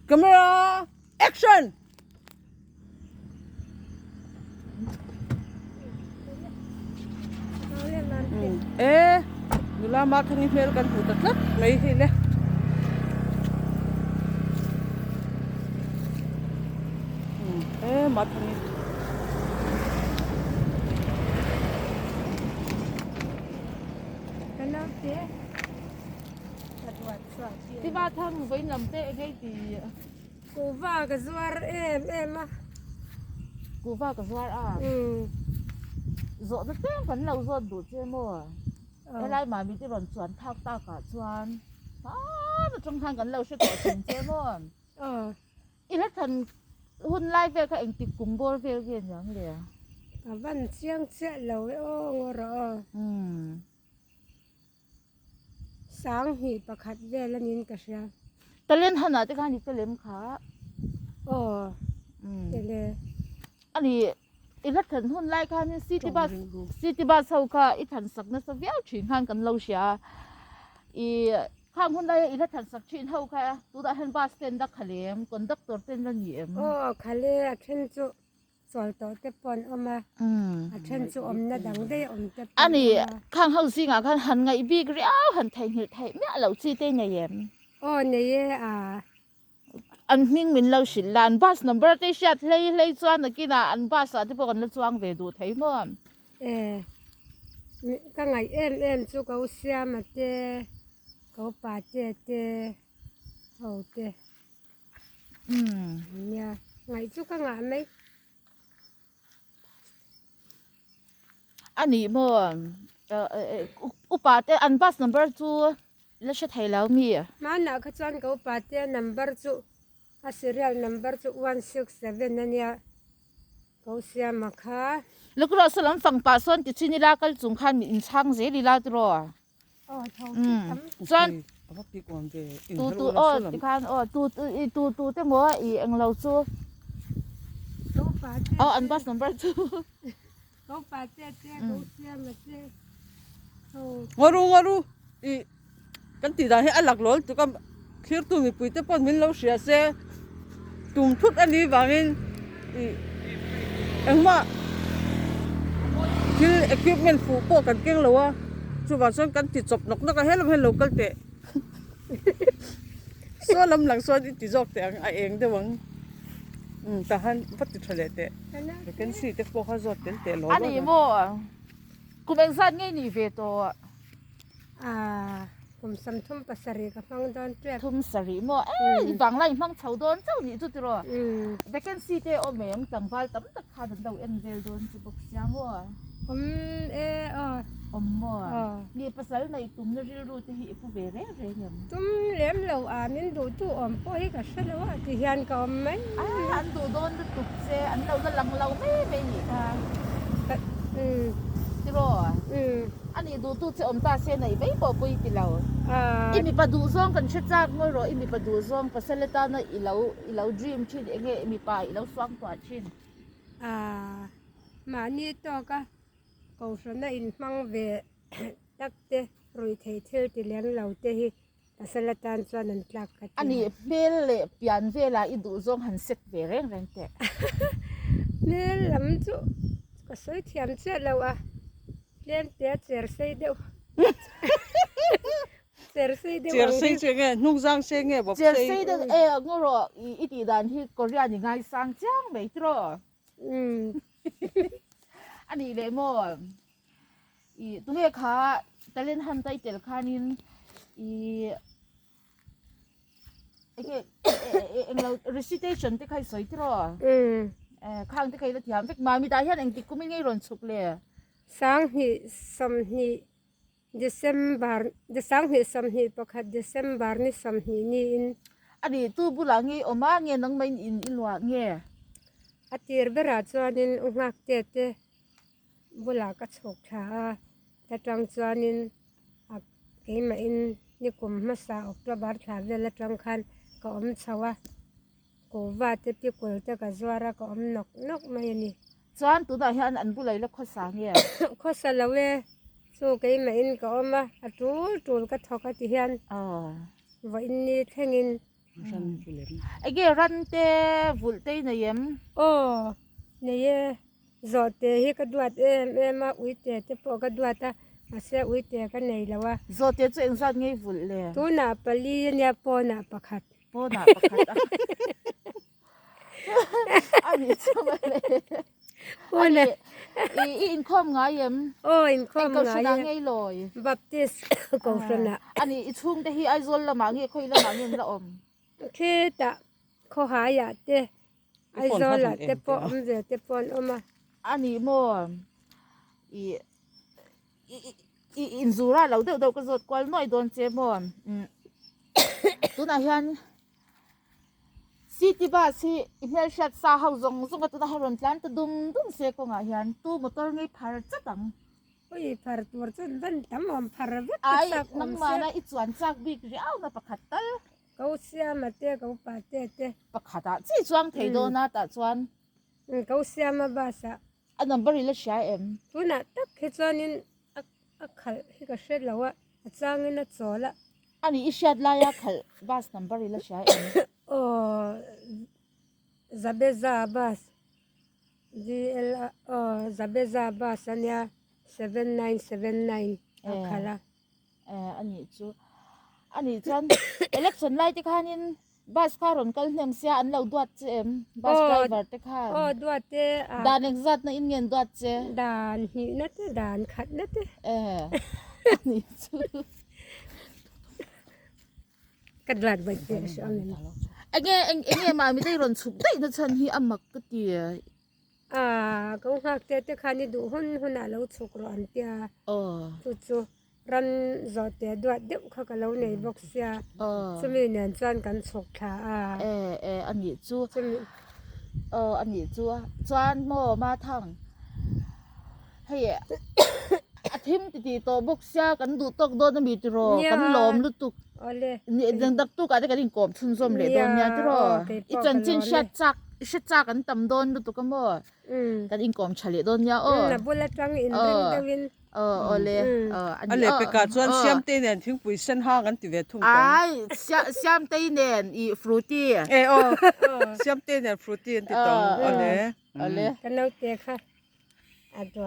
Camera action! E nula Mathangi hmel kan hmu ta tlat mai hi le. E Mathangi. Tiva thang vawiin lam te eng ei ti. Kuhva ka zuar em em a. Kuhva ka zuar a. Zawhna tlem kan lo zawt duh che maw? Helai mami te rawn chuan thak tak ah chuan hman atang khan kan lo hre tawh thin che maw? I la thlan hun lai vel kha engtik kum bawr vel nge niang le? Ka van chiang chiah lo e aw ngaw rawh aw. Sanghnih pakhat vel a niin ka hria. Talent hanah te khan i telem kha. Aw tele. Ani i hla thlan hun lai khanin city bus city bus ho kha i thlan sak nasa viau thin khan kan lo hria a. I khang hun laia i hla thlan sak thin ho kha tunah hian bus stand a khalem conductor ten la ni em? Aw khale a then chu. Chawl tawh te pawh an awm a, a then chu awmna dang daih a awm te pawh an awm a. Ani, khang ho zingah khan han ngaih bik riau, han theihnghilh theih miah loh chi te nei em? Aw nei e a. An hming min lo hrilh la, an bus number te hriat hlei hlei chuan nakinah an bus ah te pawh kan la chuang ve duh thei maw? E, ka ngaih em em chu ka u Siama te, ka u Patea te ho te. Nia, ngaih chu ka ngah mai. A nih maw, upa te an bus number chu la hre thei lo mi? Hmanah kha chuan ka upa te number chu a serial number chu 167 a nia, ka u Siama kha. Lukrawh saw lam fang pah sawn tichin ila kal chung khan min inchhang zel ila tiraw? Chuan tu tu aw tikhan aw tu tu i tu tu te maw i englo chu aw an bus number chu Ngaru ngaru i kan tih dan hi a lak lawl tuk a thirtu mipui te pawn min lo hria se tum thut a nih vangin ih engmah thil equipment fuh pawh kan keng lo a chuvang chuan kan ti chawp nawk nawk a helam hian lo kal teh saw lam lang sawn i ti zawk teh ang a eng deuh ang umm tah han va ti tha leh teh vacancy te pawh kha zawt tel teh a ni maw kum engzat ngei nih ve tawh. Aaa kum samthum pasarih ka hmang dawn tep. Thum sarih maw e i vang lai hmang chho dawn chauh nih chu tiraw vacancy te awm em tlangval tam tak khan an lo en vel dawn chu bawk sia maw. Awm e aw. Awm maw mi pasal neih tumna rilru te hi i pu ve reng reng em. Tum lem lo a min duh tu awm pawh hi ka hre lo a ti hian ka awm mai. Aa an duh dawn lutuk che an lo la lang lo mai mai nih kha. Tiraw. A nih duhtu che awm ta se neih mai pawh pawh i ti lo. I mipa duhzawng kan hre chak ngawi rawh, i mipa duhzawng pasal atana i lo i lo dream thin eng nge i mipa i lo suang tuah thin? Aaa mahni tawka kohhrana inhmang ve tak te ruihtheih thil ti lem lo te hi pasal atan chuan an tlak ka ti. A nih hmel leh pian velah i duhzawng han set ve reng reng teh. Hmel lam chu ka sawi thiam chiah lo a, tlem te a cher sei deuh. Cher sei deuh ang hi. Cher sei chu enge hnung zang sei nge bawp sei. Cher sei deuh e ngaw rawh i tih dan hi Korean i ngaisang chiang mai tiraw. A nih leh maw. I tunge kha talent hunt a i tel khanin i enge englo recitation te kha i sawi tiraw khang te kha i la thiam vek mami tah hian engtik kum in nge i rawn chhuk le Sanghnih sawmhnih December Sanghnih sawmhnih pakhat December ni sawmhnih niin A nih tu bulah nge i awm a nge nangmah in in i luah nge A tir berah chuanin u nghakte te Bulah ka chhuk thla a, ta tang chuanin a keimahin nikum hmasa October thla vel atang khan ka awm chho a, kuhva te pikul te ka zuar a ka awm nawk nawk mai a ni. Chuan tunah hian an bulah i la khawsa nge? Khawsa lo e, chu keimahin ka awm a, a tul tul ka thawk a ti hian vawiin ni thlengin. Enge ran te vulh te i nei em? Aw, nei e. Zawhte hi ka duat em em a, uite te pawh ka duat a, mahse uite ka nei lo a. Zawhte chu engzat nge i vulh le? Tunah pali ania pawnah pakhat. Pawnah pakhat a. A nih chu mawle. Pawnah. I i inkhawm ngai em? Aw inkhawm ngai e. Eng kohhranah nge i lawi? Baptist kohhranah. A nih i chhungte hi Aizawl lamah nge khawi lamah nge an la awm? Khitah khawhaiah te Aizawlah te pawh awm ve te pawh an awm a. A nih maw? I i inzura lo deuh deuh ka zawt kual nuai dawn che maw? Tunah hian City bus hi i hmelhriat sa ho zawng zawng a tunah hian rawn tlan ta dum dum se kawngah hian tu motor ngei phar chat ang. Ui phar tur chu ban tam awm phar vek ka chak awm se. Ai nangmahna i chuan chak bik riauna pakhat tal. Ko siama te ko pa te te. Pakhatah chi chuang thei dawn a tah chuan. Ko siama bus ah. A number i la hria em? Tunah tak hi chuanin a a khalh hi ka hre lo a, a changin a chawl a. A nih i hriat laia khalh bus number i la hria em? Aw Zabeza bus GL aw Zabeza bus ania 7979 a khalh a. Eh a nih chu a nih chuan election lai te khanin bus kha rawn kal hnem sia an lo duat che em bus driver te khan aw duat te a dan engzat na in nge an duat che dan hnih na te dan khat na te eh a nih chu ka duat vaih teh a hre awm em enge eng enge mah mi te rawn chhuk daih na chhan hi a mak ka ti A ko nghak te te khan i duh hun hunah lo chhuk rawh an tia. Chu chu ram zawh te duat deuh kha ka lo nei bawk sia. Chumi nen chuan kan chhuk thla a. E e a nih chu. Aw a nih chu a. Chuan maw Mathang hei a thim ti tih tawh bawk sia kan duh tawk dawn a mi tiraw kan lawm lutuk. Naktukah te kan inkawm chhunzawm leh dawn nia tiraw? I chanchin hriat chak i hre chak an tam dawn lutuk a maw? Kan inkawm tha leh dawn nia aw. A bula tang inring deuhin. Aw aw le. A leh pekah chuan Siamtei nen thingpui sen hang an ti ve thung tawh ang. Ai Siamtei nen i Fruity. E aw Siamtei nen Fruity an ti tawh ang. Aw le. Aw le. Ka naute kha a duat.